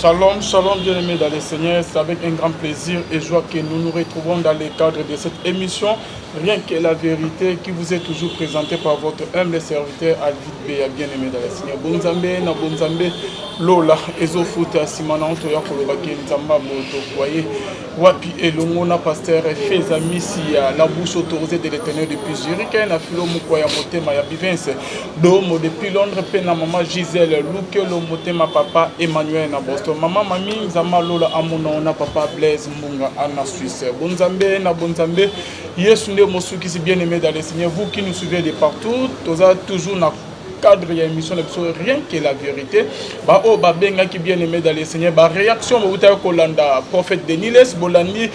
Shalom, shalom bien-aimés dans le Seigneur, c'est avec un grand plaisir et joie que nous nous retrouvons dans le cadre de cette émission Rien que la vérité qui vous est toujours présentée par votre humble serviteur Alvid Beya, bien-aimé dans le Seigneur. Bonzambe na Bonzambe Lola ezofuta nsima na oto ya koloba ke Nzamba moto voye wapi elongo na pasteur Feza Misi ya la bouche autorisée de l'Éternel depuis Zurich na filo mokwa ya motema ya Bivens Domo depuis Londres mpe na mama Gisèle Lukelo motema papa Emmanuel na Boston, mama Mami Nzamba Lola amona na papa Blaise Mbunga ana Suisse. Bonzambe na Bonzambe Yesu nde mosukisi. Bien aimé dans le Seigneur, vous qui nous suivez de partout, toza toujours na cadre ya émission na biso Rien que la vérité. Baoyo babengaki, bien aimé dans le Seigneur, baréaction boutaki kolanda prophète Denis Lessie, bolandi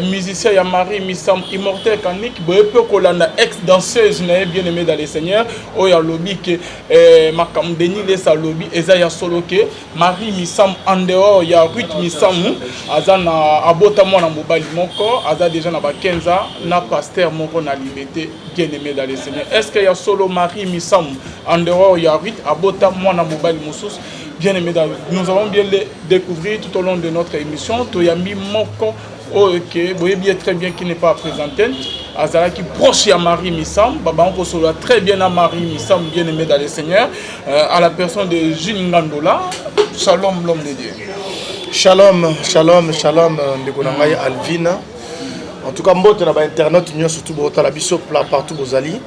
musicien ya Marie Misam Immortel Kanik, boye mpe kolanda ex danseuse na ye. Bien aimé dans le Seigneur, oyo alobi ke makambo Denis Lessie alobi eza ya solo, ke Marie Misamu en dehors ya Ruth Misamu aza na abota mwana mobali moko, aza déjà na ba 15 ans, na pasteur moko na Limete. Bien aimé dans le Seigneur, est ce que ya solo Marie Misamu en dehors ya Ruth abota mwana mobali mosusu? Bien aimé, nous allons bien le découvrir tout au long de notre émission. Toyambi moko oyo ke boyebi ye très bien, qui n'est pas présenté, azalaki proche ya Marie Misamu, babango kosolola très bien na Marie Misamu. Bien aimé dans le Seigneur, à la personne de Jules Ngandola. Shalom, l'homme de Dieu. Shalom, shalom, shalom, ndeko na ngai Alvina. En tout cas, mbote na bainternaute nyonso tu botala biso partout bozali.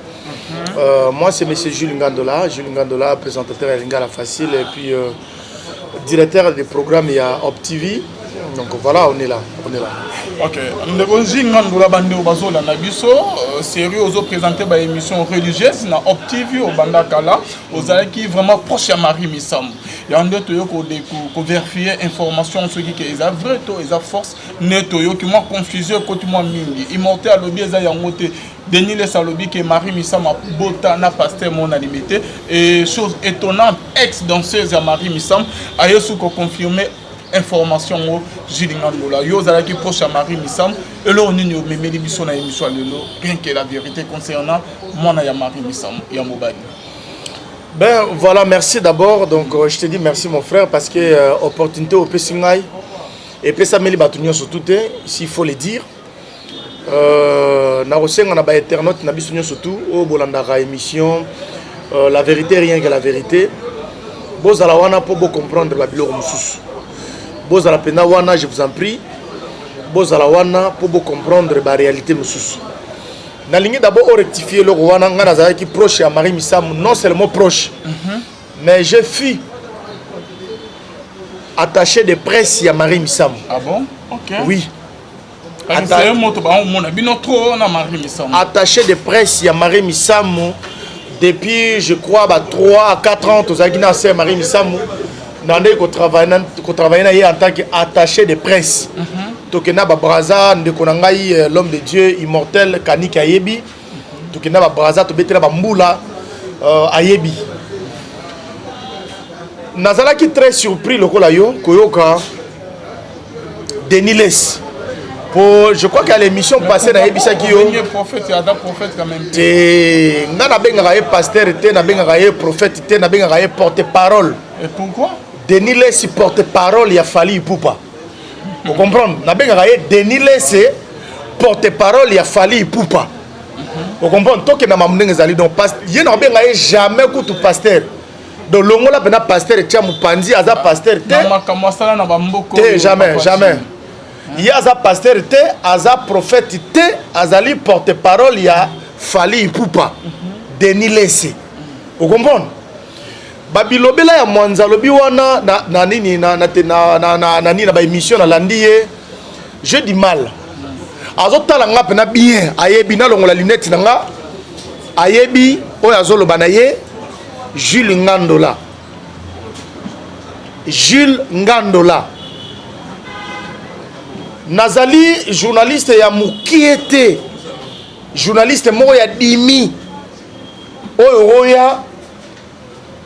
Moi, c'est monsieur Jules Ngandola, Jules Ngandola, présentateur ya Lingala Facile et puis directeur des programmes ya Op TV. Donc voilà, on est là, on est là. Ok, ndeko Jules Ngandola, bandeko bazolanda biso, série ozoprésente baémission religieuse na Op TV, obanda kala, ozalaki vraiment proche ya Marie Misamu. Yango nde toyo kovérifier information soki ke eza vrai to eza fausse. Nde toyoki mwa confusion ekoti mwa mingi. Immortel alobi eza yango te, Denis Lessie alobi ke Marie Misamu abota na pasteur mo na Limete. Et chose étonnante, ex danseuse ya Marie Misamu aye su koconfirme information ngo. Jules Ngandola, yo ozalaki proche ya Marie Misamu, eloko nini omemeli biso na émission ya lelo Rien que la vérité concernant mwana ya Marie Misamu ya mobali? Ben voilà, merci d'abord. Donc je te dis merci, mon frère, parce que opportunité opesi ngai epesameli bato nyonso tu te, s'il faut le dire. Nakosenga na bainternaute na biso nyonso tu oyo bolandaka émission La vérité, rien que la vérité, bozala wana mpo bocomprendre babiloko mosusu. Bozala mpenza wana, je vous en prie, bozala wana mpo bocomprendre baréalité mosusu. Nalingi d'abord orectifie eloko wana. Ngai nazalaki proche ya Marie Misamu, non seulement proche, mais je fus attaché de presse ya Marie Misamu. Ah bon, ok. Oui. Ata moto baomona bino trop na Marie Misamu. Attaché de presse ya Marie Misamu depuis, je crois, ba 3 à 4 ans. Tozalaki na sœur Marie Misamu na ndenge kotravaille na ye en tant que attaché de presse. Tokenda babraza, ndeko na ngai l'homme de Dieu Immortel Kaniki ayebi, tokenda babraza, tobetela bambula, ayebi. Nazalaki très surpris lokola yo koyoka Denis Lessie, po je crois qu'à l'émission passée nayebisaki yo te. Nga nabengaka ye pasteur te, nabengaka ye prophète te, nabengaka ye porte parole. Et pourquoi? Denis Lessie, porte parole ya Fally Ipupa, ocomprendre? Nabengaka ye Denis Lessie, porte parole ya Fally Ipupa, ocomprendre? Tokenda mamu ndenge ezali. Donc ye na kobenga ye jamais kutu pasteur. Donc longola mpena pasteur, etia mopanzi, aza pasteur te. Makambo asala na bamboka. Te, jamais, jamais. Ye aza pasteur te, aza prophète te, azali porte parole ya Fally Ipupa, Denis Lessie, ocomprendre? Babilobela ya mwanza alobi wana na nini na nini na baémission nalandi ye, j'ai du mal. Azotala nga mpena bien, ayebi nalongola lunette na nga, ayebi oyo azoloba na ye. Jules Ngandola, Jules Ngandola, nazali journaliste ya mokie te, journaliste moko ya dimi oyo oya.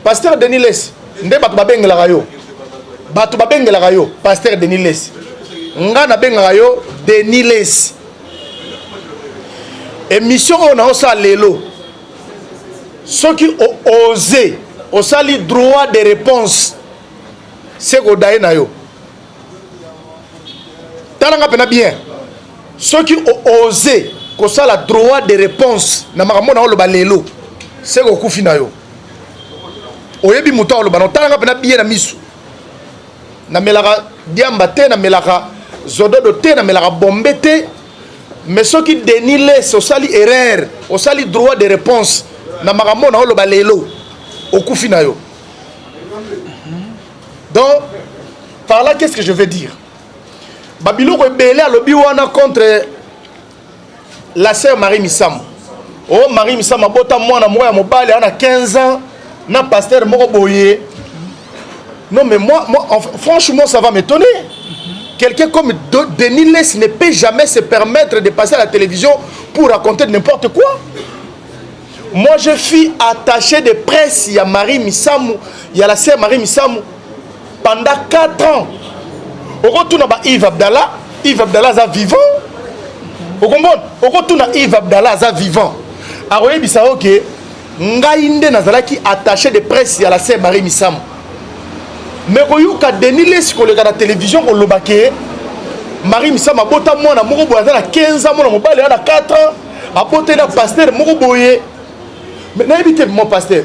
Pasteur Denis Lessie nde bato babengelaka yo, bato babengelaka yo pasteur Denis Lessie, nga nabengaka yo Denis Lessie. Émission oyo naosala lelo, soki oose osali droit de réponse, se kodaye na yo. Talanga mpena bien, soki oose kosala droit de réponse na makambo na oloba lelo, seke okufi na yo. Oyebi moto aoloba na otalanga mpena bien na miso. Namelaka diamba te, namelaka zododo te, namelaka bombe te, mais soki Denis Lessie osali erreur, osali droit de réponse na makambo na oloba lelo, okufi na yo. Donc par là, qu'est-ce que je veux dire? Babiloko ebele alobi wana contre la sœur Marie Misamu. O Marie Misamu abota mwana moko ya mobali ana 15 ans na pasteur moko boye. Non mais moi, franchement, ça va m'étonner. Quelqu'un comme Denis Lessie ne peut jamais se permettre de passer à la télévision pour raconter n'importe quoi. Moi, je suis attaché de presse, il y a Marie Misamu, il y a la sœur Marie Misamu, pendant 4 ans. Okotuna ba Yves Abdallah, Yves Abdallah aza vivant. Okomona, okotuna Yves Abdallah, aza vivant. Akoyebisa yo ke ngai nde nazalaki attaché de presse ya la sœur Marie Misamu. Mais koyoka Denis Lessie koleka na télévision koloba ke Marie Misamu abota mwana moko boye aza na 15 ans, mwana mobali aza na 4 ans, aboteli na pasteur moko boye, mais nayebi te. Mon pasteur,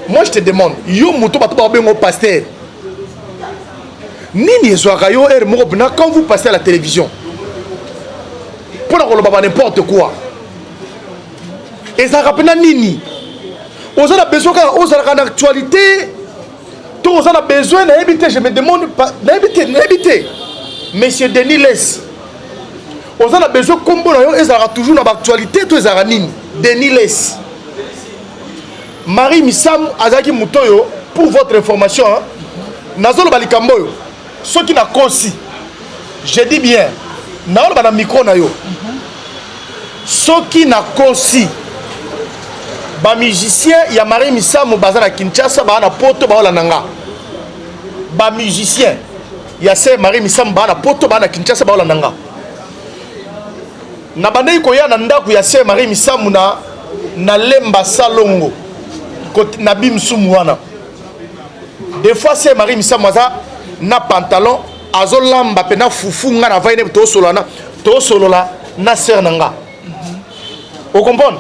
moi je te demande, yo moto bato babengo pasteur, nini ezwaka yo heure moko mpena quand vous passez à la télévision mpona koloba ba n'importe quoi? Ezalaka mpena nini? Oza na besoin kaka ozalaka na actualité to oza na besoin? Nayebi te, je me demande, nayebi te, nayebi te. Monsieur Denis Lessie, oza na besoin nkombo na yo ezalaka toujours na baactualité to ezalaka nini? Denis Lessie, Marie Misamu azalaki moto oyo, pour votre information, nazoloba likambo oyo, soki nakosi, je dis bien, naoloba na micro na yo, soki nakosi, bamusicien ya Marie Misamu baza na Kinshasa, baa na Poto, baolanda nga. Bamusicien ya sœur Marie Misamu baa na Poto, baa na Kinshasa, baolanda nga. Na bandaki koya na ndako ya sœur Marie Misamu na Lemba Salongo, na bimsumu wana. Des fois sœur Marie Misamu aza na pantalon, azolamba mpe na fufu. Nga na vai ne tosolola na tosolola na sœur na nga. Ocomprendre,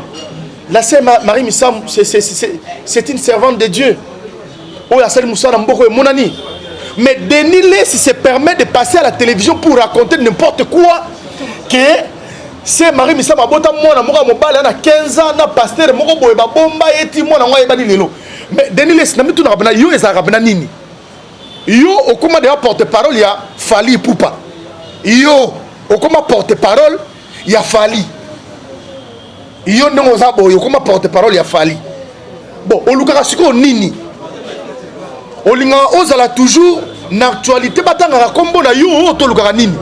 la sœur Marie Misamu, c'est une servante de Dieu oyo asali mosala na mboka oyo emonani. Mais Denis Lessie se permet de passer à la télévision pour raconter n'importe quoi, que sœur Marie Misamu abota mwana moko ya mobali na 15 ans na pasteur moko boye, babomba ye ti mwana yango ayebani lelo. Mais Denis Lessie, na mitunaka mpena, yo ezalaka mpena nini? Yo okóma deja porte parole ya Fally Ipupa, yo okóma porte parole ya Fally. Yo ndenge oza boye, okóma porte parole ya Fally. Bon, olukaka sikoyo nini? Olingaka ozala toujours na actualité, batangaka nkombo na yo, oyo tolukaka nini?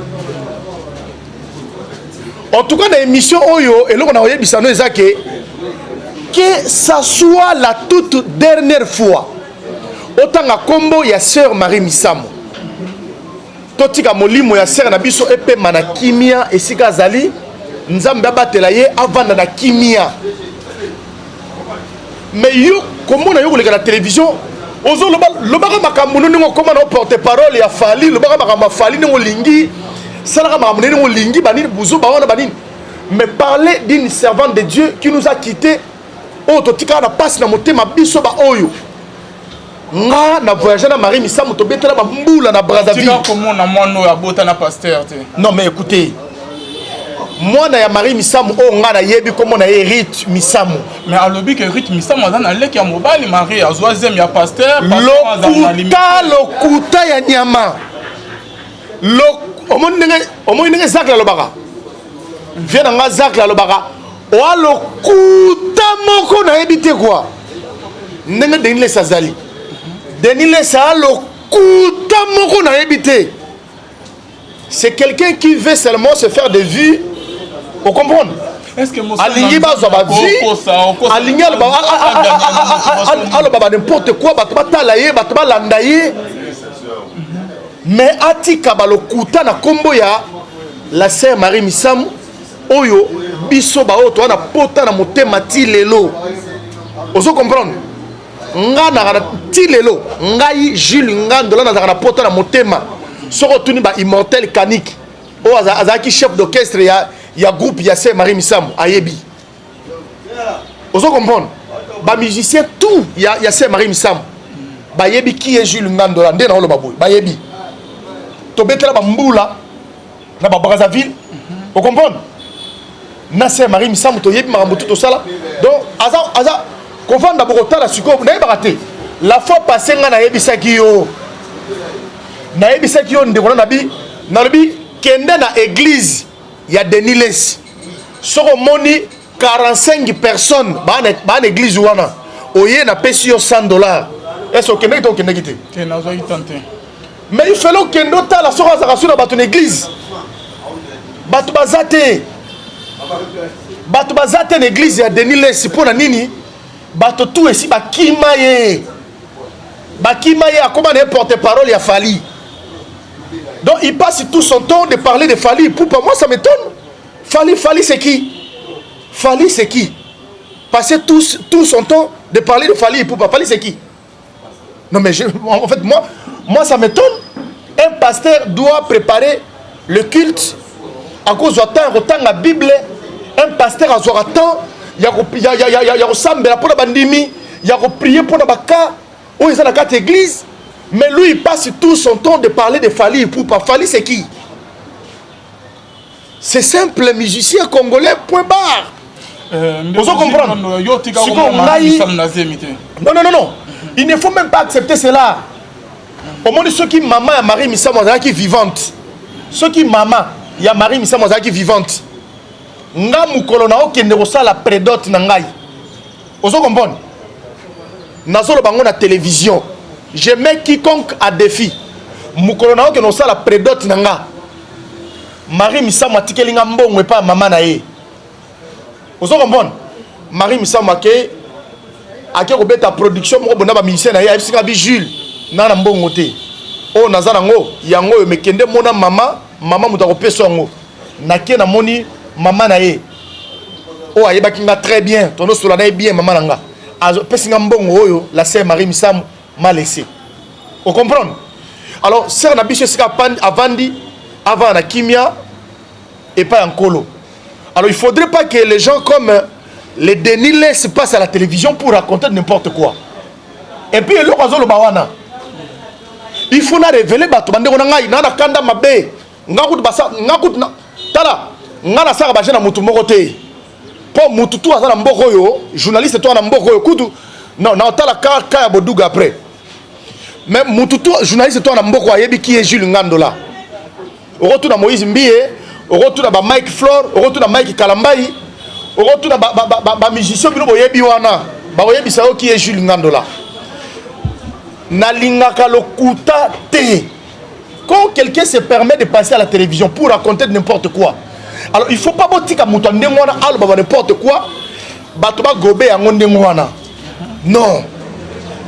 En tout cas, na émission oyo, eloko na koyebisa no eza que ça soit la toute dernière fois otanga nkombo ya sœur Marie Misamu. Totika molimo ya sœur na biso epema na kimia esika azali. Nzambe abatela ye, avanda na kimia. Mais yo, komona yo koleka na télévision, ozoloba, lobaka makambo no ndenge okóma na porte parole ya Fally, lobaka makambo ya Fally ndenge olingi, salaka makambo ndenge olingi, banini, buzoba wana banini. Mais parler d'une servante de Dieu qui nous a quitté, oyo totikala na mpasi na motema, biso baoyo nga na voyage na Marie Misamu, tobetela bambula na Brazzaville. Tika komona mwana oyo abota na pasteur te. Non mais écoutez, mwana ya Marie Misamu oyo nga nayebi, kombo na ye Rit Misamu. Mais alobi ke Rit Misamu aza na leki ya mobali, Marie azwa zemi ya pasteur. Lokuta, lokuta ya nyama. Omoni ndenge Zacle alobaka, vie na nga Zacle alobaka oa lokuta moko, nayebi te kua ndenge Denis Lessie azali. Denis Lessie aa lokuta moko, nayebi te. C'est quelqu'un qui veut seulement se faire des vues, ocomprendre? Alingi bazwa bavie, alingi aloba ba n'importe quoi, bato batala ye, bato balanda ye. Mais atika balokuta na nkombo ya la sœur Marie Misamu, oyo biso baoyo toza na pota na motema ti lelo. Ozo comprendre nga naka ti lelo, ngai Jules Ngandola nazalaka na pota na motema. Soki otuni ba immortel kaniki. Oyo azalaki chef d'orchestre ya groupe ya Sœur Marie Misamu, ayebi. Ozo comprendre? Ba musicien tout ya Sœur Marie Misamu bayebi qui est Jules Ngandola. Nde naoloba boye, bayebi. Tobetela bambula na ba Brazzaville, ocomprendre? Na Sœur Marie Misamu toyebi makambo tu tosala. Donc aza kovanda, bokotala sikoyo. Nayebaka te, la fois passé ngai nayebisaki yo ndeko na nabi, nalobi kende na église ya Denis Lessie, soki omoni 45 personnes baa na église wana, oye, napesi yo 100 $. Ese okendeki te? Okendeki te? Te, nazwaki temps te. Mais il fallait okende otala soki azalaka so na bato na église. Bato baza te, bato baza te na église ya Denis Lessie. Mpo na nini? Bato tu esi bakima ye, bakima ye. Akoma na ye porte parole ya Fally, donc il passe tout son temps de parler de Fally Ipupa. Moi, ça m'étonne. Fally, Fally, c'est qui? Fally, c'est qui? Passer tout son temps de parler de Fally Ipupa. Fally, c'est qui? Non mais en fait, moi, ça m'étonne. Un pasteur doit préparer le culte à cause du temps la Bible. Un pasteur a temps ya kosambela mpona bandimi, ya koprier mpona baka oyo eza na kati église, mais lui, il passe tout son temps de parler de Fally Ipupa. Fally, c'est qui? C'est simple musicien congolais, point barre. Ozo comprendre? Sikoyo ngai, non, non, non, non, il ne faut même pas accepter cela. Omoni, soki mama ya Marie Misamu azalaki vivante, soki mama ya Marie Misamu azalaki vivante, nga mokolo na okende kosala prédote na ngai, ozo comprendre? Nazoloba ngo na télévision, je mets quiconque à défi. Mokolo na okende kosala prédote na nga, Marie Misamu atikeli nga mbongo epai ya mama na ye, ozo comprendre? Marie Misamu ake kobeta production moko bonda bamusicien na ye, ayebisi nga bi Jules na mbongo te, oyo naza nango yango oyo, mekende mona mama, mama moto akopesa yango. Nake, namoni mama na ye oyo ayebaki nga très bien, tonosola na ye bien. Mama na nga apesi nga mbongo oyo la sœur Marie Misamu m'a laissé, ocomprendre? Alors sœur na biso, esika avandi, avanda na kimia epai ya Nkolo. Alors il faudrait pas que les gens comme les Denis Lessie passent à la télévision pour raconter n'importe quoi. Et puis eloko azoloba wana, il faut na révéler bato. Bandeko na ngai, na kanda mabe, nga kutu basa nga kutu na tala, nga nasaka baje na mutu moko te, mpo mutu tu aza na mboka oyo, journaliste to na mboka oyo kutu non, na otala ka ya Boduga après. Mais mutu tu, journaliste to na mboka, ayebi qui est Jules Ngandola. Okotuna Moïse Mbiye, okotuna ba Mike Flor, okotuna Mike Kalambai, okotuna bamusicien bino boyebi wana, bakoyebisa yo qui est Jules Ngandola. Nalingaka lokuta te. Quand quelqu'un se permet de passer à la télévision pour raconter n'importe quoi, alors il faut pas botika moto ya ndenge wana aloba ba n'importe quoi, bato bagobe yango ndenge wana. Non,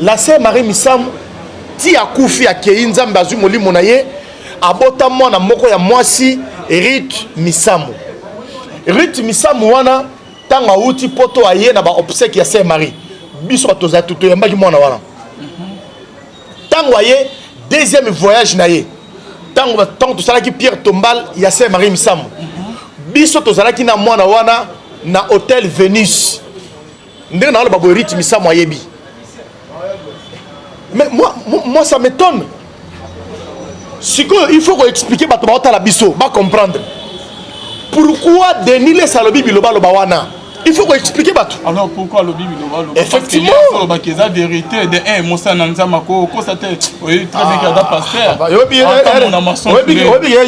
la sœur Marie Misamu ti akufi, akei, Nzambe azwi molimo na ye. Abota mwana moko ya mwasi, Rite Misamu. Rite Misamu wana, ntango awuti Poto, aye na baobsèques ya sœur Marie, biso bato tozali toyambaki mwana wana. Ntango aye deuxième voyage na ye, ntango tosalaki pierre tombale ya sœur Marie Misamu, biso tozalaki na mwana wana na hôtel Venus. Ndenge na aloba boye, Rite Misamu ayebi. Mais moi, ça m'étonne. Sikoyo il faut koexpliquer bato baotala biso bacomprendre pourquoi Denis Lessie alobi biloba aloba wana. Il faut koexpliquer bato. Alors pourquoi alobi biloba aloba? Effectivement. Olobaki eza vérité de un mosala na Nzambe, akokosa te. Oyebi très bien que aza pasteur. Oyebi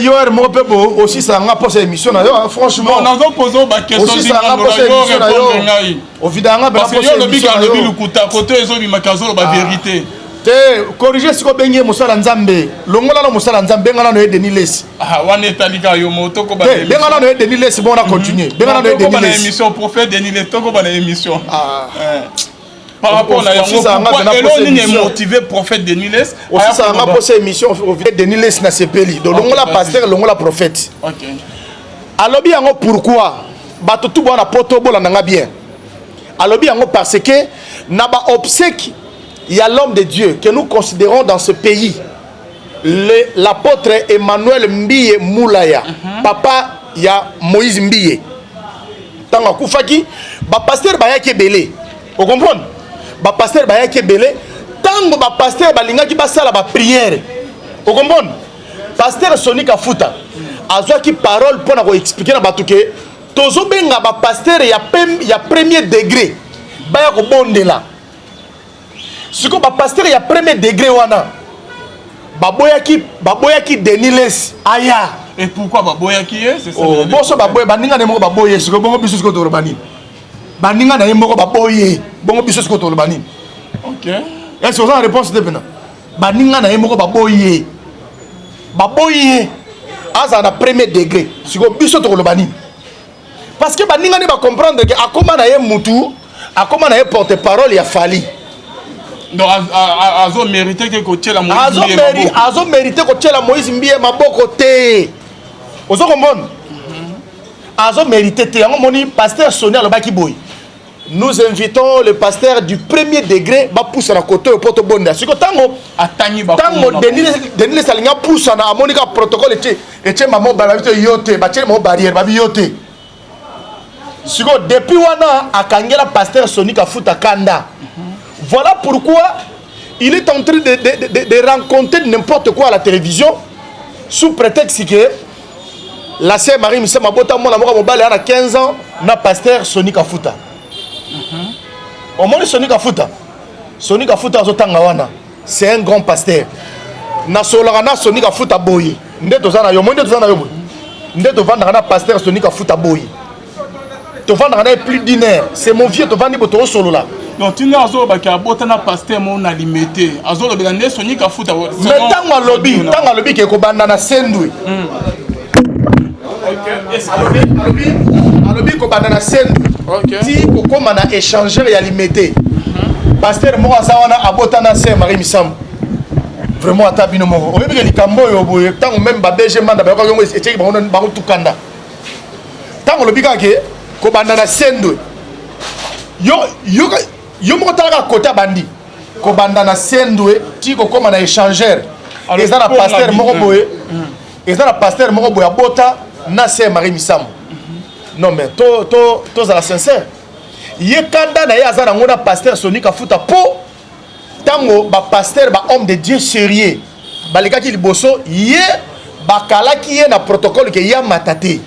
yo ere moko mpe bo osisanga mposa émission na yo, franchement. Nazopoza baquestion. Osisanga mposa émission na yo. Ngai. Ovidanga. Parce que yo olobiki alobi lokuta, kote ezobimaki azoloba vérité. Te, corrige. Sikoyo obengi ye mosala Nzambe, longola na mosala Nzambe, benga nano ye Denis Lessie. Wana etali kaka yo mo. Tokoba. Te, benga nano ye Denis Lessie. Bon, na continue, benga nano ye Denis Lessie. Émission prophète Denis Lessie, tokoba na émission par rapport na yango. Pourquoi elo nini emotive prophète Denis Lessie? Osisanga mposa émission Denis Lessie na sepeli. Donc longola pasteur, longola prophète. Alobi yango pourquoi? Bato tu bwana Poto, bolanda nga bien. Alobi yango parce que na baobsèques ya l'homme de Dieu que nous considérons dans ce pays. L'apôtre Emmanuel Mbiye Mulaya, papa ya Moïse Mbiye, ntango akufaki, bapasteur bayaki ebele. Ocomprendre? Bapasteur bayaki ebele. Ntango bapasteur balingaki basala baprière, ocomprendre, pasteur Soni Kafuta azwaki parole mpona koexpliquer na bato ke tozobenga bapasteur ya premier degré baya kobondela. Sikoyo bapasteur ya premier degré wana baboyaki Denis Lessie aya. Et pourquoi baboyaki ye? C'est ça. Oh, boso baboye, baninga na ye moko baboye. Sikoyo bongo biso sikoyo toloba nini? Baninga na ye moko baboye, bongo biso sikoyo toloba nini? Est-ce oza na réponse te? Mpena baninga na ye moko baboyi ye, baboyi ye azala na premier degré. Sikoyo biso tokoloba nini? Parce que baninga nde bacomprendre ke akóma na ye mutu, akóma na ye porte parole ya Fally. Donc azo mérité ke kotiela Moïse Mbiye maboko. Azo mérité kotiela Moïse Mbiye maboko te. Ozo comprendre? Azo mérité te. Yango moni pasteur Soni alobaki boye: "Nous invitons le pasteur du premier degré bapusana kote oyo mpo tobondela." Siko ntango atangi ntango Denis Lessie alingi apusana, amoni kaka protocole etie mamo, babi te, yo te. Batie mamo barrière, babi yo te. Sikoyo depuis wana akangela pasteur Soni Kafuta kanda. Voilà pourquoi il est en train de raconter n'importe quoi à la télévision sous prétexte que la sœur Marie Misamu abota mwana moko mobali na 15 ans na pasteur Soni Kafuta. Omoni Soni Kafuta, Soni Kafuta azotanga wana, c'est un grand pasteur. Nasololaka na Soni Kafuta boye nde toza na yo, moi nde toza na yo boye nde tovandaka na pasteur Soni Kafuta boye, tovandaka na ye plus d'une heure. C'est mon vieux, tovandi bo tozosolola. Donc ntina azolobaki abota na pasteur mo na Limete, azolobela nde Soni Kafuta. Mais ntango alobi ke kobanda na Sendwe, alobi kobanda na Sendwe ti kokóma na échangeur ya Limete, pasteur moko aza wana, abota na sœur Marie Misamu. Vraiment, ata bino moko oyebi ke likambo oyo boye, ntango même ba BG Manda bayokaki yango, etieki bango tukanda. Ntango olobi kaka ke kobanda na Sendwe, yo moko talaka kote abandi kobanda na Sendwe ti kokóma na échangeur, eza na pasteur moko boye, eza na pasteur moko boye abota na sœur Marie Misamu. Non mais tozala sincère, ye kanda na ye aza nango na pasteur Soni Kafuta mpo ntango bapasteur, bahomme de Dieu sérieux balekaki liboso, ye bakalaki ye na protocole ke ya mata te.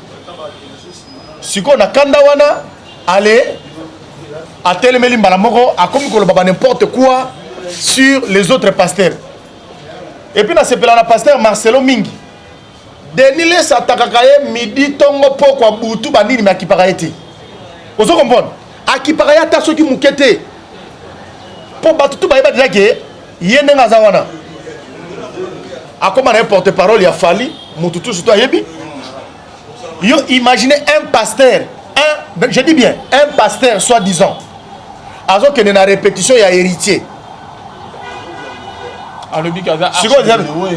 Sikoyo na kanda wana, ale atelemeli mbala moko, akomi koloba ba n'importe quoi sur les autres pasteurs. Et puis nasepela na pasteur Marcelo mingi. Denis Lessie atakaka ye midi, ntongo, pokwa, butu, banini, me akipaka ye te. Ozo comprendre? Akipaka ye ata soki moke te, mpo bato tu bayeba deja ke ye ndenge aza wana, akóma na ye porte parole ya Fally. Motu tu surtout ayebi yo. Imaginez un pasteur, un, je dis bien un pasteur soi-disant, azokende na répétition ya Héritier. Alobi kaza. Sikoyo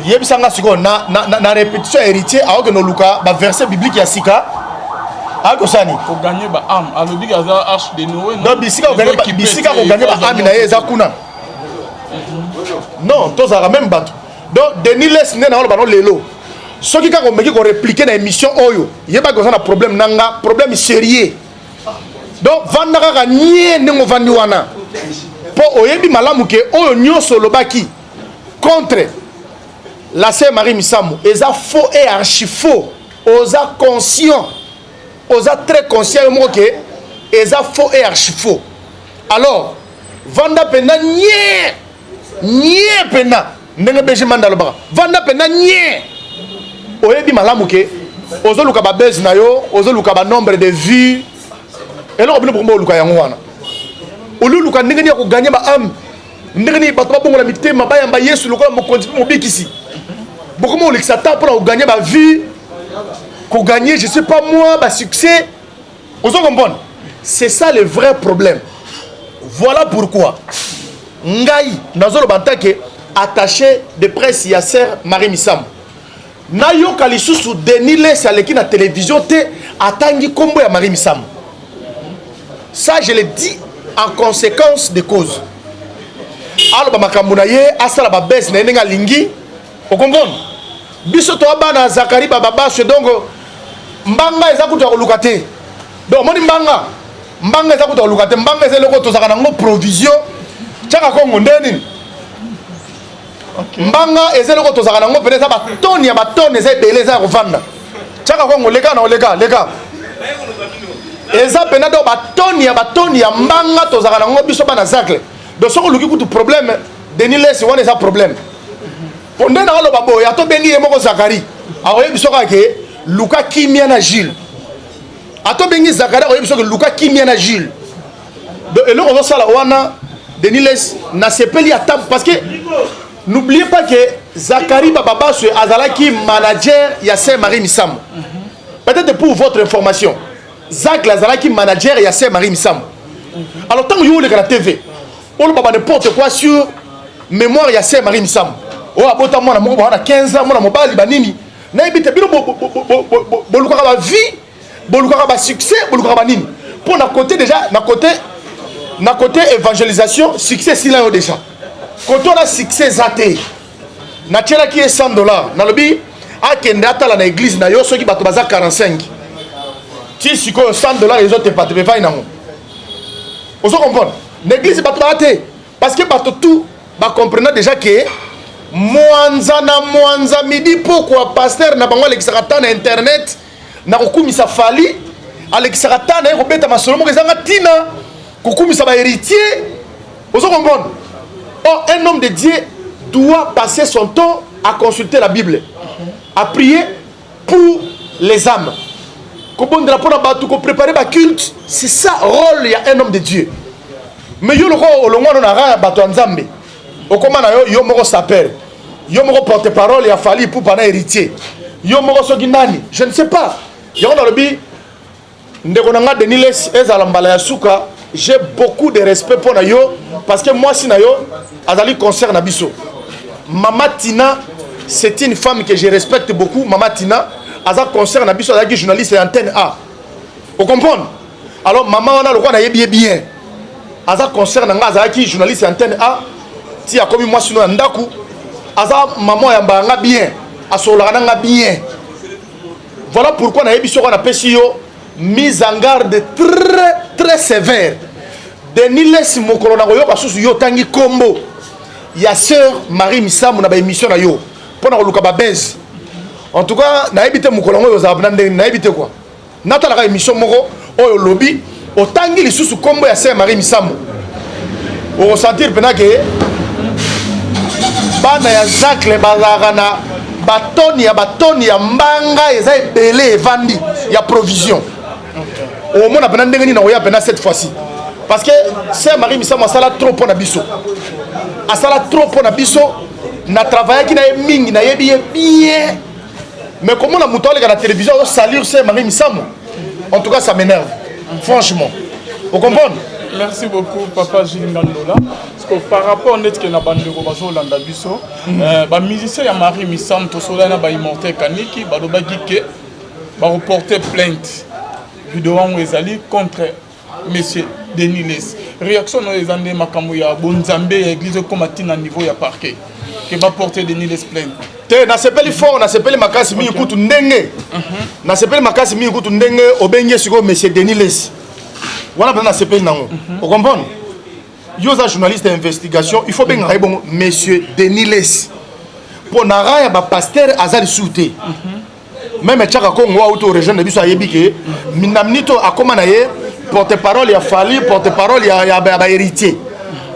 yebisanga, sikoyo na répétition ya Héritier, aokende oluka baverset biblique ya sika, akosala nini? Kogagner baâme. Alobi aza arche de Noé. Donc bisika kogagner baâme na ye eza kuna? Non, tozalaka même bato. Donc Denis Lessie, nde na oloba no lelo, soki kaka omeki korépliquer na émission oyo, yebaki oza na problème na nga, problème sérieux. Donc vanda kaka nie ndenge ovandi wana, mpo oyebi malamu ke oyo nyonso olobaki contre la sœur Marie Misamu eza faux et archi faux. Oza conscient, oza très conscient yo moko ke eza faux et archi faux. Alors vanda mpenza nie nie mpenza ndenge BG Manda alobaka, vanda mpenza nie. Oyebi malamu ke ozoluka babase na yo, ozoluka banombre de vues. Eloko bino bokomba oluka yango wana, olioluka ndenge nini ya kogagner baâme, ndenge nini bato babongola mitema, bayamba Yesu lokola mokonzi mpe mobikisi. Bokoma olekisa temps mpona kogagner bavues, kogagner, je sais pas moi, basuccès. Ozo comprendre? C'est ça le vrai problème. Voilà pourquoi ngai nazoloba en tant que attaché de presse ya sœur Marie Misamu, nayoka lisusu Denis Lessie aleki na télévision te, atangi nkombo ya Marie Misamu. Ça, je le dis en conséquence de cause. Aloba makambo na ye, asala babese na ye ndenge alingi. Ocomprendre? Biso toa bana ya Zakari Bababaswe, donc mbanga eza kutu ya koluka te. Donc omoni mbanga, mbanga eza kutu ya koluka te, mbanga eza eloko tozalaka nango provision. Tiaka Kongo nde nini? Mbanga eza eloko tozalaka nango pene, eza batone ya batone, eza ebele, eza ya kovanda. Tiaka Kongo leka na oleka leka, eza pena donc batone ya batone ya mbanga tozalaka nango biso bana Zacle. Donc soki oluki kutu problème, Denis Lessi wana eza problème. Po nde na aloba boye, atobengi ye moko Zakari, akoyebi soki ake luka kimia na Jules. Atobengi Zakari, akoyebi soki luka kimia na Jules. Donc eloko ozosala wana Denis Lessi, nasepeli ata parce que n'oubliez pas que Zakari Bababaswe azalaki manager ya Saint Marie Misamu. Peut-être pour votre information, Zacle azalaki manager ya Saint Marie Misamu. Alors ntango yo oleka na TV, oloba ba n'importe quoi sur mémoire ya Saint Marie Misamu, oyo abota mwana moko baa na 15 ans, mwana mobali banini, nayebi te. Bino bolukaka bavie, bolukaka basuccès, bolukaka banini mpo na côté déjà, na côté évangélisation, succès esila yo déjà. Côté wana succès eza te. Natielaki ye 100 $, nalobi akende atala na église na yo soki bato baza 45. Ti sikoyo 100 $ ezotepatepa efai nango. Ozo comprendre? Na église bato baa te, parce que bato tout bacomprena déjà ke mwanza na mwanza, midi pokwa, pasteur na bango alekisaka ta na internet na kokumisa Fally, alekisaka ta na ye kobeta masolo moko ezanga ntina, kokumisa bahéritier. Ozo comprendre? Or un homme de Dieu doit passer son temps à consulter la Bible, à prier pour les âmes, kobondela mpona bato, kopréparer baculte. C'est ça rôle ya un homme de Dieu. Mais yo lokola olongwa na rang ya bato ya Nzambe, okóma na yo, yo moko sapeur, yo moko porte parole ya Fally Ipupa na Héritier, yo moko soki nani, je ne sais pas. Yango nalobi, ndeko na nga Denis Lessi, ezala mbala ya suka. J'ai beaucoup de respect mpo na yo, parce que mwasi na yo azali concert na biso. Mama Tina, c'est une femme que je respecte beaucoup. Mama Tina aza concert na biso, azalaki journaliste ya Antenne A. Ocomprendre? Alors mama wana, lokola nayebi ye bien, aza concert na nga, azalaki journaliste ya Antenne A ti akomi mwasi no ya ndako. Aza mama oyambaka nga bien, asololaka na nga bien. Voilà pourquoi nayebi soko napesi yo mise en garde très très sévère. Denis Lessi, mokolo na koyoka susu yo otangi kombo ya sœur Marie Misamu na baémission na yo mpo na koluka babese, en tout cas nayebi te mokolo yango oyo ozala na ndenge, nayebi te quoi. Natalaka émission moko oyo olobi otangi lisusu kombo ya sœur Marie Misamu, okosentir mpena ke bana ya Zacle bazalaka na batoni ya batoni ya mbanga, eza ebele, evandi ya provision. Omona mpena ndenge nini nakoya mpena cette fois-ci, parce que sœur Marie Misamu asala trop mpo na biso, asala trop mpo na biso. Na travaillaki na ye mingi, nayebi ye bien. Mais komona moto aleka na télévision azosalir sœur Marie Misamu, en tout cas ça m'énerve franchement. Ocomprendre? Merci beaucoup, papa Gilles Ngandola. Parce que par rapport neti ke na bandeko bazolanda biso, bamusicien ya Marie Misamu, tosolai na baimmortel Kaniki, balobaki ke bakoporter plainte, video wango ezali contre monsieur Denis Lessi. Réaction na oyo eza nde makambo ya bonzambe ya église ekóma ntina niveau ya parquet ke baporter Denis Lessi plainte? Te, nasepeli fort, nasepeli makasi mingi kutu ndenge nasepeli makasi mingi kutu ndenge obengi ye sikoyo monsieur Denis Lessi wana. Mpenza nasepeli nango. Ocomprendre? Yo oza journaliste ya investigation, il faut bengaka ye bongo, monsieur Denis Lessi, mpo na rang ya bapasteur aza lisusu te. Même Tiaka Kongo auti orejoindre biso, ayebi ke na minute oyo akóma na ye porte parole ya Fally, porte parole ya bahéritier.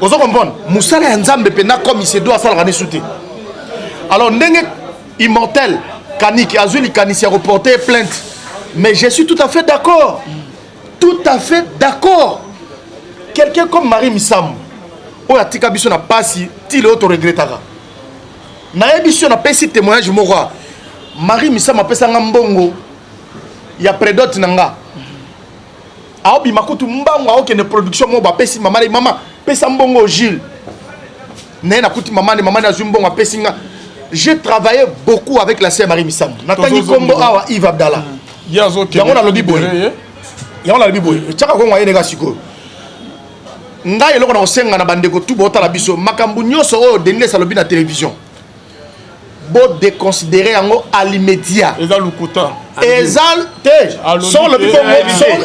Ozo comprendre? Mosala ya Nzambe mpenza comme isedo asalaka nisu te. Alors ndenge immortel Kaniki azwi likanisi ya koporter plainte, mais je suis tout à fait d'accord, tout à fait d'accord. Quelqu'un comme Marie Misamu oyo atika biso na pasi ti lelo, toregretaka. Nayebi so napesi témoignage moko. Marie Misamu apesanga mbongo ya prédote na nga, aobima kutu mbango, aokende production moko, bapesi mama na mama, pesa mbongo Gilles naye. Nakuti mama ne, mama ne azwi mbongo, apesi nga. J'ai travaillé beaucoup avec la sœur Marie Misamu. Natangi kombo awa Yves Abdallah. Yango nalobi boye, yango nalobi boye, tiaka kongo ayeneka sikoyo. Ngai eloko na kosenga na bandeko tu botala biso, makambo nyonso oyo Denis alobi na télévision, Bo déconsidérer yango à l'immédiat. Eza lokuta. Eza te. So lobi bongo,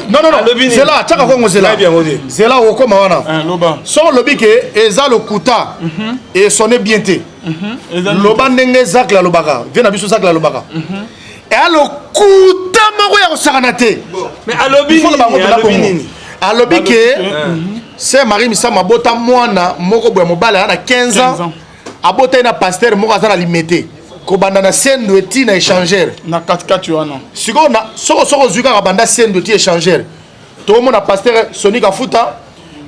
non non non, zela tiaka kongo, zela zela, okoma wana. So lobi ke eza lokuta, esonne bien te. Loba ndenge Zacle alobaka, vie na biso Zacle alobaka, eya lokuta moko ya kosakana te. Alobi nini? Alobi ke sœur Marie Misamu abota mwana moko boye, mobali, aza na 15 ans, abota ye na pasteur moko aza na Limete, kobanda na Sendo eti na Échangeur. Na katikati wana. Sikoyo soko soko ozwi kaka banda Sendo eti Échangeur, tokomona pasteur Soni Kafuta,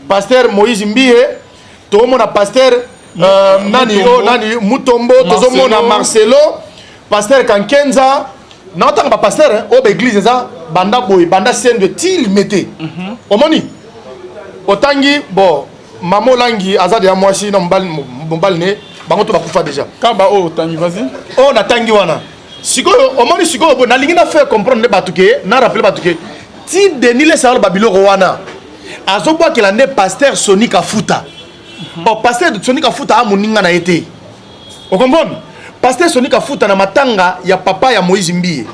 pasteur Moïse Mbiye, tokomona pasteur nani oyo, nani, Mutombo, tozomona Marcelo, pasteur Kankenza. Naotanga bapasteur oyo baéglise eza banda boye, banda Sendo eti Limete. Omoni, otangi bon, mama Olangi aza deya mwasi na mobali, mobali ne bango to bakufa déjà. Kaba oyo otangi, vas-y. Oyo natangi wana sikoyo, omoni sikoyo boye, nalingi na faire comprendre nde bato ke, na rappeler bato ke ti Denis Lessie aloba biloko wana, azobwakela nde pasteur Soni Kafuta. Bon, pasteur Soni Kafuta amoninga na ye te, ocomprendre? Pasteur Soni Kafuta, na matanga ya papa ya Moïse Mbiye,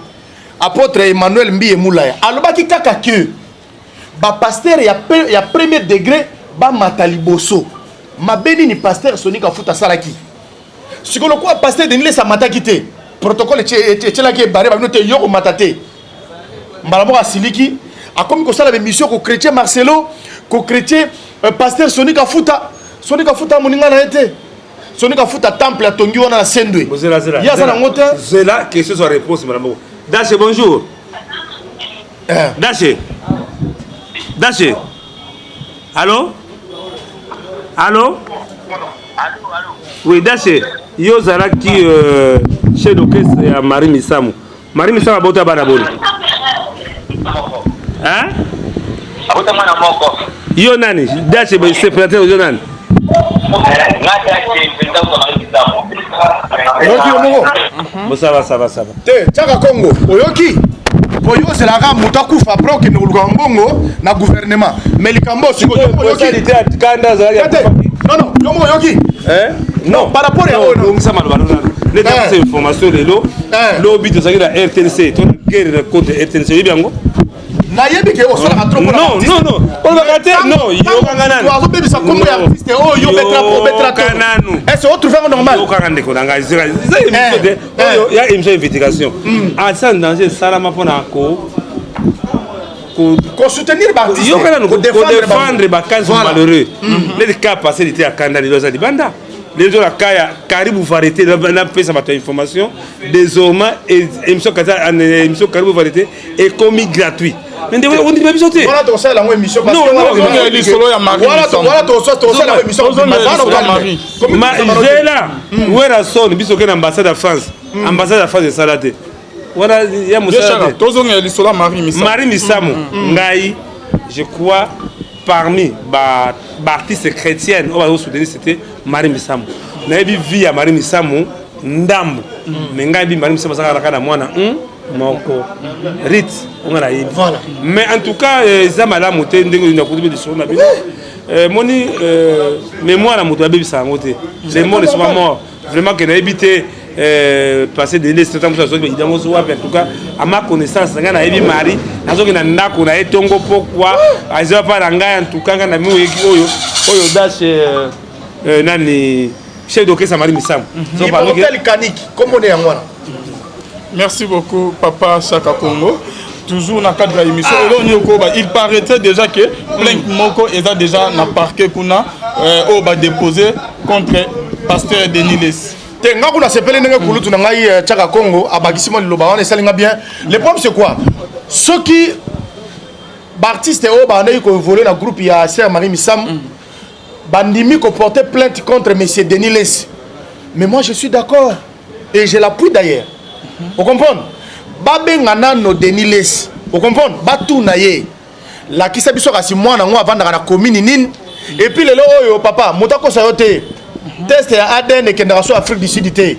apôtre Emmanuel Mbiye Mulaya, alobaki kaka ke bapasteur ya premier degré bamata liboso. Mabe nini pasteur Soni Kafuta asalaki? Sikoyo lokola pasteur Denis Lessie amataki te, protocole etielaki ebare babino te, yo komata te. Mbala moko asiliki, akomi kosala baémission kochrétien Marcelo, kochrétien pasteur Soni Kafuta. Soni Kafuta moninga na ye te. Soni Kafuta, temple atongi wana na Sendwe, ye aza nango te. Zela, question sur réponse, madame moko. Dache, bonjour. Dache, Dache, allo, allo. Oui, Dache, yo ozalaki chef d'orchestre ya Marie Misamu. Marie Misamu abota bana boni, hein? Abota mwana moko. Yo nani? Dache, separateur, yo nani? Nga Dache, président wa Marie Misamu. Oyoki yo moko? Bon, ça va, ça va, ça va. Te, tiaka Kongo, oyoki? Po yo ozelaka moto akufa, après okende koluka mbongo na gouvernement. Mais likambo sikoyo, oyoki? Kanda. Non non, yo moko oyoki? Non. Par rapport ya oyo. Bongisa maloba nano neti apesa information lelo. Lobi tozalaki na RTNC, to na guerre contre RTNC, oyebi yango? Nayebi ke osalaka trop. Non non non, olobaka te, non, yokanga nanu. Azobebisa kombo ya artiste oyo, yo betra, obetra. Nanu. Est-ce otrouve yango normal? Yokanga, ndeko na ngai, eza émission te oyo ya émission investigation. Asa danger esalama mpona ko kosoutenir baartiste. Yoka nanu, kodéfendre bacas malheureux, neti cas passé lite ya kanda. Lelo aza libanda, lelo na cas ya Karibu Variété. Napesa bato ya information, désormais émission kata, émission Karibu Variété ekomi gratuit. Mais ndeko, ondima biso te. Wana tokosalela yango émission. Lisolo ya Marie. Wana tokosalela yango émission. Zela, Werrason, biso oke na ambassade ya France, ambassade ya France esala te wana ya mosala te. Tozongela lisolo ya Marie Misamu. Marie Misamu, ngai je crois parmi baartiste chrétienne oyo bazosoutenir, c'était Marie Misamu. Nayebi vie ya Marie Misamu ndambu, mais ngai yebi Marie Misamu azalaka na mwana moko rit onga nayebi. Mais en tout cas, eza malamu te ndenge nakuti mpe lisolo na bino. Moni mémoire na moto abebisa yango te. Les morts ne sont pas morts. Vraiment ke nayebi te passé de l'est ntango mosusu azwaki baida mosu wapi. En tout cas, à ma connaissance, ngai nayebi Marie, nazoki na ndako na ye ntongo pokwa, azwa pa na ngai. En tout cas, ngai na mi oyeki oyo oyo Dash, nani, chef d'orchestre Marie Misamu. Immortel Kanik, kombo ne yango wana. Merci beaucoup, papa Chaka Congo. Toujours dans le cadre de l'émission, ah. Il paraîtrait déjà que plainte moko est déjà na parquet kuna oyo ba déposé contre pasteur Denis Lessie. Te, nga kuna sepeli ndenge kulutu na ngai Tiaka Congo abakisi mwa liloba wana, esali nga bien. Le problème, c'est quoi? Soki baartiste oyo bandaki koévoluer na groupe ya sœur Marie Misamu bandimi koporter plainte contre monsieur Denis Lessie, mais moi je suis d'accord et je l'appuie d'ailleurs, ocomprendre? Babenga nano Denis Lessie, ocomprendre? Batuna ye, lakisa biso kasi mwana yango avandaka na commune nini. Et puis lelo oyo, papa, moto akosa yo te, test ya ADN ekendaka so Afrique du Sud te.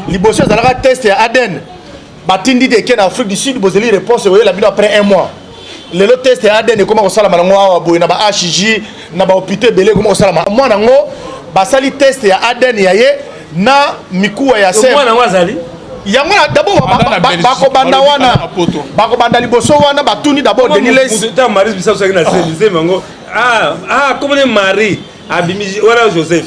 Liboso ezalaka test ya ADN, batindi te, eke na Afrique du Sud, bozeli réponse oyela bino après un mois. Lelo test ya ADN ekoma kosalama nango awa boye na ba HJ, na bahôpitaux ebele ekoma kosalama. Mwana yango basali test ya ADN ya ye. Na mikuwa ya se. Mwana yango azali yango na d'abord bakobanda wana, bakobanda liboso wana, batuni d'abord Denis Lessie. Ntango Marie biso azalaki na zemi yango, ah ah, komone Marie abimi wana Joseph,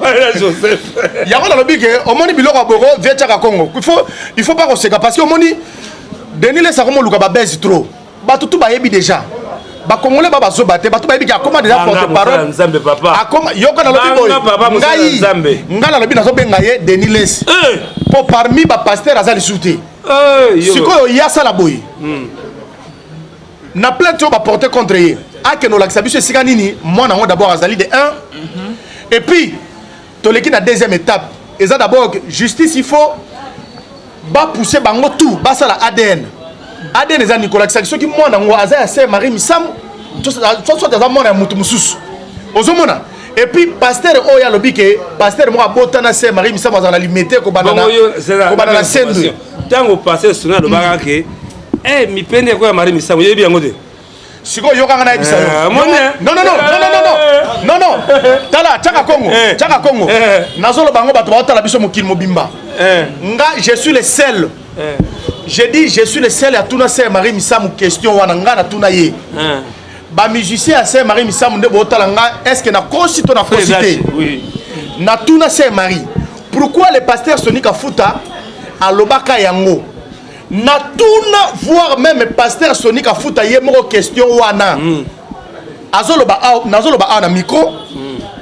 wana Joseph. Yango nalobi ke omoni biloko ya boko vie tiaka Congo, il faut pas koseka, parce que omoni Denis Lessie akomoluka babese trop. Bato tu bayebi déjà, Bakongole ba bazoba te. Bato bayebi ke akoma déjà porte parole. Nzambe papa. Akoma, yoka, nalobi boye, ngai ngai nalobi, nazobenga ye Denis Lessie mpo parmi bapasteur aza lisusu te. Sikoyo ye asala boye na plainte oyo baporte contre ye, akende olakisa biso esika nini mwana yango d'abord azali, de 1. Et puis toleki na deuxième étape, eza d'abord justice. Il faut bapousse bango tout basala ADN. ADN eza nikolakisaki soki mwana yango aza ya sœur Marie Misamu, soit aza mwana ya motu mosusu. Ozomona, et puis pasteur oyo alobi ke pasteur moko abotana sœur Marie Misamu azala na Limete, kobanda na Sendwe. Ntango pasteur Sona alobaka ke mipende yakoya Marie Misamu, yebi yango te. Sikoyo yokanga, nayebisa yo. Non, non, non, non, non, non, non, tala, tiaka Kongo, tiaka Kongo. Nazoloba yango, bato baotala biso mokili mobimba. Nga je suis le seul, je dis, je suis le seul atuna sœur Marie Misamu question wana. Nga natuna ye, bamusicien ya sœur Marie Misamu nde bootala nga, est ce que nakosi to nakosi te? Natuna sœur Marie pourquoi le pasteur Soni Kafuta alobaka yango. Natuna voire même pasteur Soni Kafuta ye moko question wana. Azoloba awa, nazoloba awa na micro,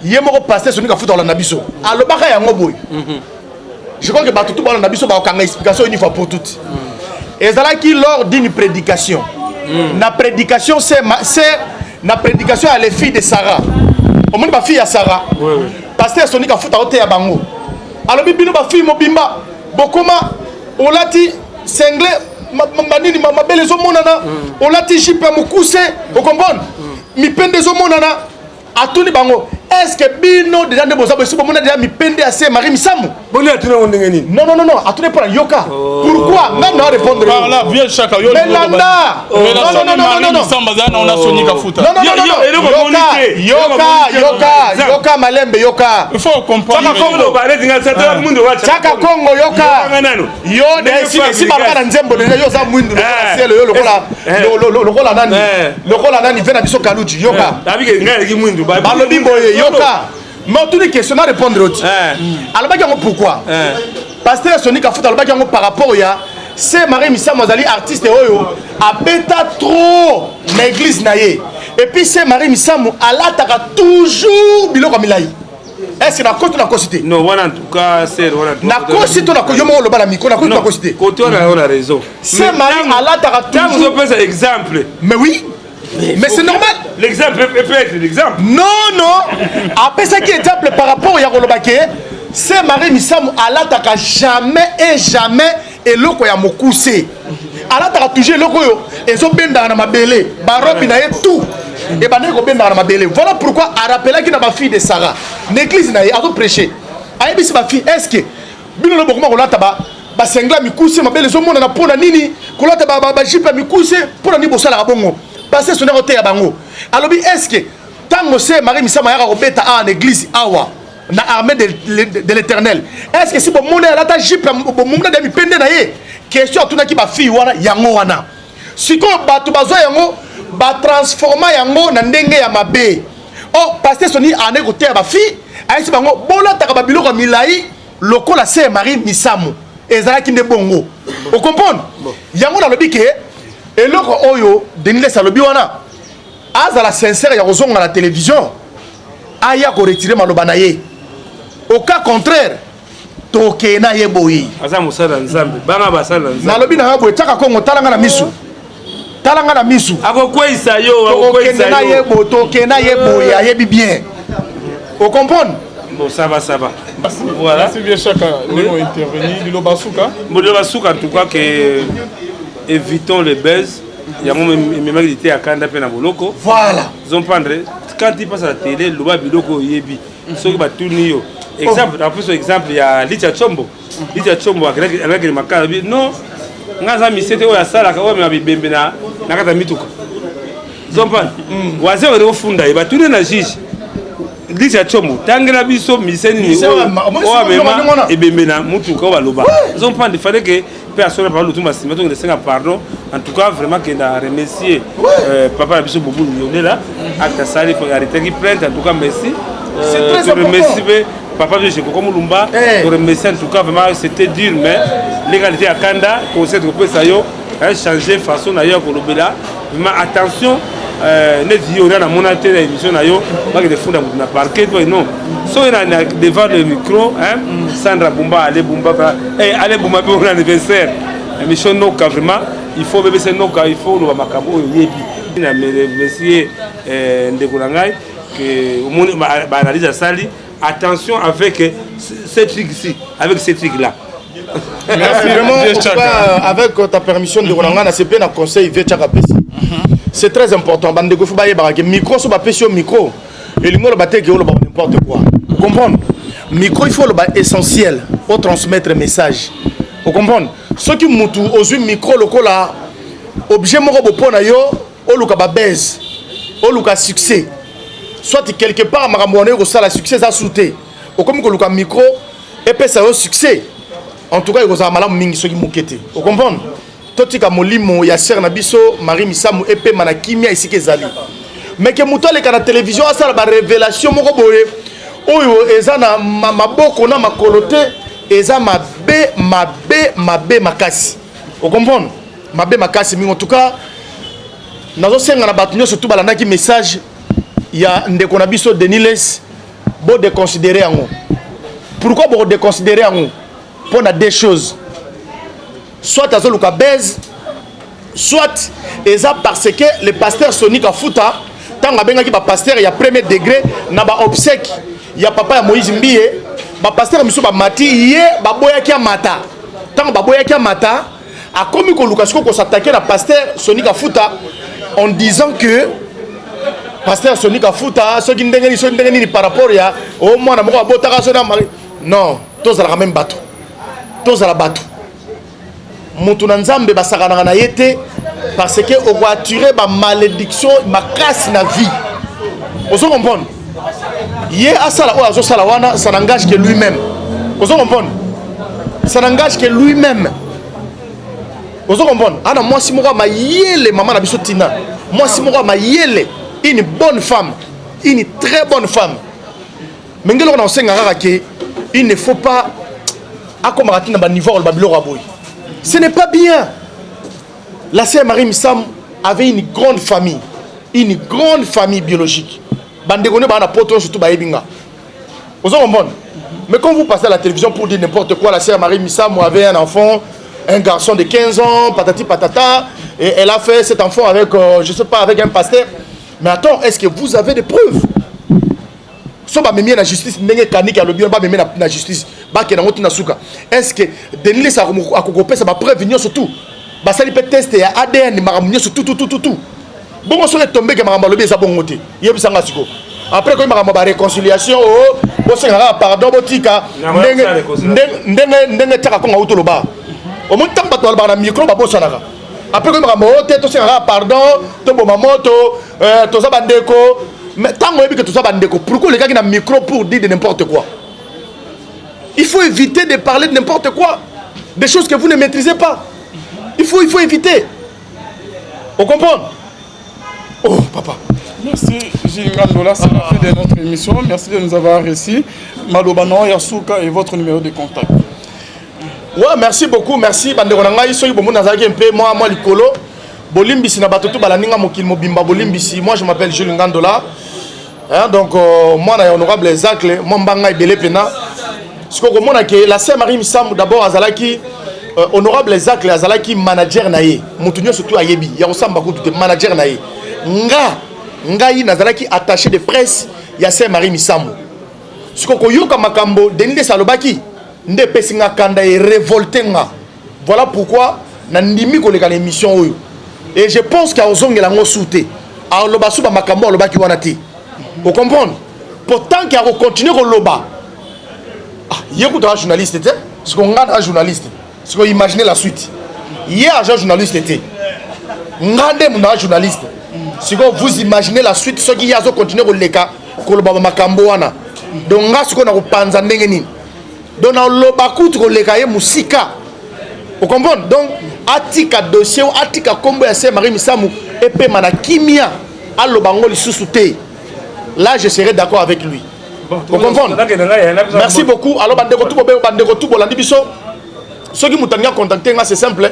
ye moko pasteur Soni Kafuta olanda biso, alobaka yango boye. Je crois que bato tu balanda biso bakokanga explication une fois pour toutes. Ezalaki lors d'une prédication. Na prédication, c'est na prédication ya les filles de Sarah. Omoni bafille ya Sarah, pasteur Soni Kafuta oteya bango, alobi: bino bafille mobimba bokoma olati singlet, manini, mabele ezomonana, olati jupe ya mokuse, okomprendre, mipende ezomonana. Atuni bango: est ce que bino déjà nde boza bosi bomona déjà mipende ya sœur Marie Misamu? Boni, atuni yango ndenge nini? Non, non, non, non, atuni mpona yoka pourquoi nga na répondre. Par là, vieux Chaka, yo. Melanda, non, non, non, non, non, non. Samba za na ona Soni Kafuta. Non, non, non, non, non, yoka, yoka, yoka, malembe, yoka. Il faut comprendre. Chaka Congo. Chaka Congo, yoka. Yo esi baloba na nzembo déjà, yo oza mwindu lokola ciel, yo lokola lokola nani, lokola nani ve na biso Kaluji. Yoka, balobi boye, yoka, mais otuni question, na répondre oti. Alobaki yango pourquoi? Pasteur Soni Kafuta alobaki yango par rapport ya sœur Marie Misamu azali artiste oyo abeta trop na église na ye, et puis sœur Marie Misamu alataka toujours biloko ya milai. Est ce que nakosi to nakosi te? Non, wana en tout cas sœur wana. Nakosi to nakosi? Yo moko oloba na micro, nakosi to nakosi te? Côté wana on a raison. Sœur Marie alataka toujours. Ntango ozopesa exemple. Mais oui, mais c'est normal. L'exemple peut être l'exemple. Non, non, apesaki exemple par rapport ya koloba ke sœur Marie Misamu alataka jamais et jamais eloko ya mokuse, alataka toujours eloko oyo ezobendaka na mabele, barobi na ye tout ebandaki kobendaka na mabele. Voilà pourquoi arapelaki na bafille de Sarah na église na ye, azoprêche, ayebisi bafille: est ce que bino no bokoma kolata basinglet mikuse, mabele ezomonana, mpo na nini kolata bajupe ya mikuse? Mpo na nini bosalaka bongo? Parce soni akoteya bango, alobi: est ce que ntango sœur Marie Misamu ayaka kobeta awa na église awa na Armée de l'Éternel, est ce que si bomoni alata jupe, bomona de mipende na ye? Question atunaki bafille wana yango wana. Sikoyo bato bazwa yango, batransforma yango na ndenge ya mabe. Or pasteur Soni ande koteya bafille, ayesi bango bolataka babiloko ya milai lokola sœur Marie Misamu. Ezalaki nde bongo, ocomprendre yango. Nalobi ke eloko oyo Denis Lessie alobi wana, azala sincère ya kozonga na télévision, aya koretirer maloba na ye. Au cas contraire, tokee na ye boye. Aza mosala ya Nzambe, banga basala na Nzambe. Nalobi na yo boye, tiaka Kongo, tala nga na misu, tala nga na misu. Akokweyisa yo. Tokokende Akokweyisa na ye yo. boye, tokee na ye boye, ayebi bien, ocomprendre. Bon, ça va, ça va, voilà. Merci bien, Chaka, ndenge intervenir liloba suka. Bon, liloba suka, en tout cas que évitons le buzz. Yango ememaki lite ya kanda mpe na boloko. Voilà. Zomprendre, quand il passe à la télé, loba biloko oyebi. Soki batuni yo exemple, napesa exemple ya Litia Chombo. Litia Chombo akendaki makala, alobi: non, nga aza misete oyo asalaka oyo amema bibembe na kati ya mituka. Zomprendre, waze okende kofunda ye, batuni na juge. Licha Chombo, tangela biso musicien nini oyo amema ebembe na mutuka oyo baloba. Ozo comprendre, il fallait que pe asona papa Lutumba nsima tokende senga pardon. En tout cas, vraiment kenda remercier papa na biso Boubou Yonela, acte asali arrêtaki plainte. En tout cas, merci. C'est très To remercie important. pe papa biso Koko Mulumba, to remercie. En tout cas, vraiment c'était dur, mais légalité ya kanda conseil tokopesa yo, changer façon na yo ya kolobela. Vraiment attention, neti yo na namona te na émission na yo bakende funda motu na parquet to non. Soki na devant le micro, hein, Sandra Bumba, ale Bumba, ale Bumba mpe ona anniversaire émission noka. Vraiment il faut bebese noka, il faut oloba makambo oyo oyebi. Na remercier ndeko na ngai ke omoni baanalyse asali. Attention avec ce truc ici, avec ce truc là. Merci vraiment. Vieux En tout Chaka. cas, avec ta permission, ndeko na ngai, nasepeli na conseil vieux Chaka apesi. C'est très important. Bandeko, faut bayebaka ke micro, so bapesi yo micro, elingi oloba te ke oloba n'importe quoi. Comprendre, micro, il faut oloba essentiel, otransmettre message. Ocomprendre? Soki mutu ozwi micro lokola objet moko bo mpo na yo oluka babase, oluka succès, soit quelque part makambo wana ekosala succès eza su te, okomi koluka micro epesa yo succès, en tout cas ekozala malamu mingi soki moke te. Ocomprendre? Totika molimo ya sœur na biso Marie Misamu epema na kimia esika ezali. Mais ke moto aleka na télévision, asala barévélation moko boye oyo eza na maboko na makolo te, eza mabe, mabe, mabe makasi. Ocomprendre? Mabe makasi mingi. En tout cas, nazosenga na bato nyonso tu balandaki message ya ndeko na biso Denis Lessie, bodéconsidérer yango. Pourquoi bokodéconsidérer yango? Mpo na deux choses: soit azoluka buzz, soit eza parce que le pasteur Sonic Afuta, ntango abengaki bapasteur ya premier degré na baobsèque ya papa ya Moïse Mbiye, bapasteur misusu bamati, ye baboyaki amata. Ntango baboyaki amata, akomi koluka sikoyo kos'attaquer na pasteur Sonic Afuta en disant que pasteur Sonic Afuta soki ndenge nini, soki ndenge nini, par rapport ya o mwana moko abotaka so na Mari. Non, tozalaka même bato, tozala bato. Moto na Nzambe basakanaka na ye te, parce que okoattirer bamalédiction makasi na vie. Ozo comprendre? Ye asala oyo azosala wana, ça n'engage que lui-même. Ozo comprendre? Ça n'engage que lui-même. Ozo comprendre? Ana mwasi moko ya mayele, mama na biso Tina, mwasi moko ya mayele, une bonne femme, une très bonne femme. Mais ngeloko na kosenga kaka ke il ne faut pas akomaka ntina baniveau koloba biloko ya boye. Ce n'est pas bien. La sœur Marie Misamu avait une grande famille, une grande famille biologique. Bandeko ne baa na poto, surtout bayebi nga. Ozo comprendre? Mais quand vous passez à la télévision pour dire n'importe quoi, la sœur Marie Misamu avait un enfant, un garçon de 15 ans, patati patata, et elle a fait cet enfant avec je sais pas, avec un pasteur. Mais attends, est-ce que vous avez des preuves? So bamemi ye na justice, ndenge kaniki alobi wana, bamemi na justice, bakende yango ntina suka. Est ce que Denis Lessie akokopesa bapreuve nyonso tu? Basali mpe test ya ADN, makambo nyonso tu tu tu tu tu bongo. Soki etombeke makambo alobi eza bongo te, yebisanga siko. Après koyi makambo ya baréconciliation, o bosenga kaka pardon, botika. Ndenge tiaka konga uti oloba, omoni ntango bato balobaka na micro babosanaka. Après koyi makambo o te, tosenga kaka pardon, toboma moto, toza bandeko. Mais ntango oyebi ke toza bandeko, pourquoi olekaki na micro pour dire de n'importe quoi? Il faut éviter de parler de n'importe quoi, des choses que vous ne maîtrisez pas. Il faut éviter. On comprend? Oh papa. Merci Gilles Ngandola, c'est la fin de notre émission. Merci de nous avoir reçus. Maloba ya suka et votre numéro de contact. Ouais, merci beaucoup, merci bandeko na ngai. Soki bomoni nazalaki mpe mwa likolo, bolimbisi na bato tu balandi nga mokili mobimba, bolimbisi. Moi, je m'appelle Jules Ngandola, hein, donc mwana ya honorable Zacle, mwa mbanga ebele mpena. Sikoyo komona ke la sœur Marie Misamu d'abord azalaki honorable Zacle azalaki manager na ye. Motu nyonso tu ayebi ya kosamba kutu te manager na ye. Nga ngai nazalaki attaché de presse ya sœur Marie Misamu. Sikoyo koyoka makambo Denis Lessie alobaki nde epesi nga kanda, erévolter nga. Voilà pourquoi nandimi koleka na émission oyo. Et je pense ke azongela yango su te, aloba su bamakambo alobaki wana te. Ocomprendre? Pourtant ke akocontinue koloba, ah, ye kutu aza journaliste te. Siko nga na journaliste, siko imagine la suite. Ye aza journaliste te, nga nde moto aza journaliste. Siko vous imaginez la suite soki ye azocontinue koleka. Koloba bamakambo wana, donc nga sikoyo na kopanza ndenge nini? Donc naloba kutu koleka ye mosika, ocomprendre? Donc atika dossier, atika nkombo ya sœur Marie Misamu epema na kimia, aloba yango lisusu te. Là, je serai d'accord avec lui. Vous comprendre? Merci beaucoup. Alors, bandeko tu, bandeko tu bolandi biso, soki moto alingi acontacte nga, c'est simple,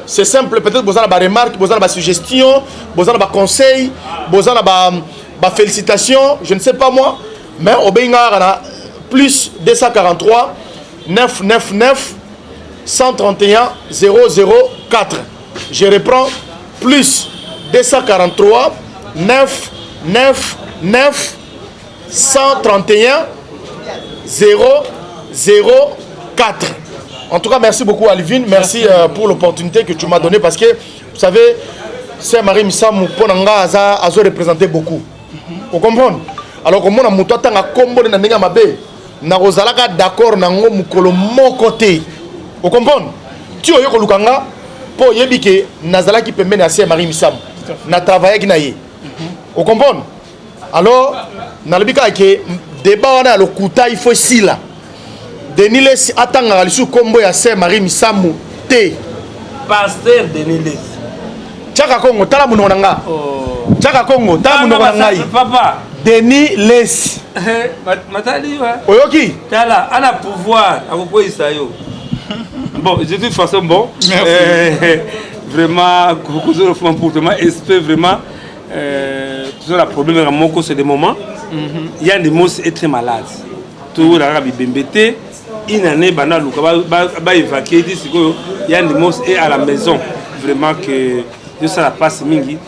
c'est simple. Peut-être boza na baremarque, boza na basuggestion, boza na baconseil, boza na bafélicitation, je ne sais pas moi, mais obengi nga kaka na plus 243 999 131 004. Je reprends: plus 243 9 9 9 131 0 0 4. En tout cas, merci beaucoup, Alvin. Merci, pour l'opportunité que tu m'as donnée parce que, vous savez, sœur Marie Misamu, mpo na nga, aza, azo représenter beaucoup. Vous comprenez? Alors, comme on a moto atanga kombo na ndenge mabe, nakozalaka d'accord nango mokolo moko te. Vous comprenez? Ti oyo koluka nga mpo oyebi ke nazalaki pembeni ya sœur Marie Misamu. Na travaillaki na ye. Vous comprenez? Alors, nalobi kaka ke débat wana ya lokuta, il faut esila. Denis Lesi atangaka lisusu nkombo ya sœur Marie Misamu te. Pasteur Denis Lesi. Tiaka Kongo, tala monoko na nga. Tiaka Kongo, tala monoko na ngai. Papa. Denis Lesi. Matali wa. Oyoki? Tala, ana pouvoir akokweyisa yo. Bon, de toute façon, bon. Vraiment, pour vraiment espère vraiment toujours la problème moko, c'est des moments. Yandi Mosi est très malade. Toyolaka bibembe te, une année banda luka baévacue ti sikoyo. Yandi Mosi est à la maison. Vraiment que tosala passe mingi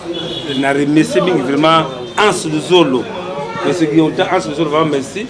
na remercier mingi vraiment Anse Luzolo, Anse Luzolo, vraiment merci.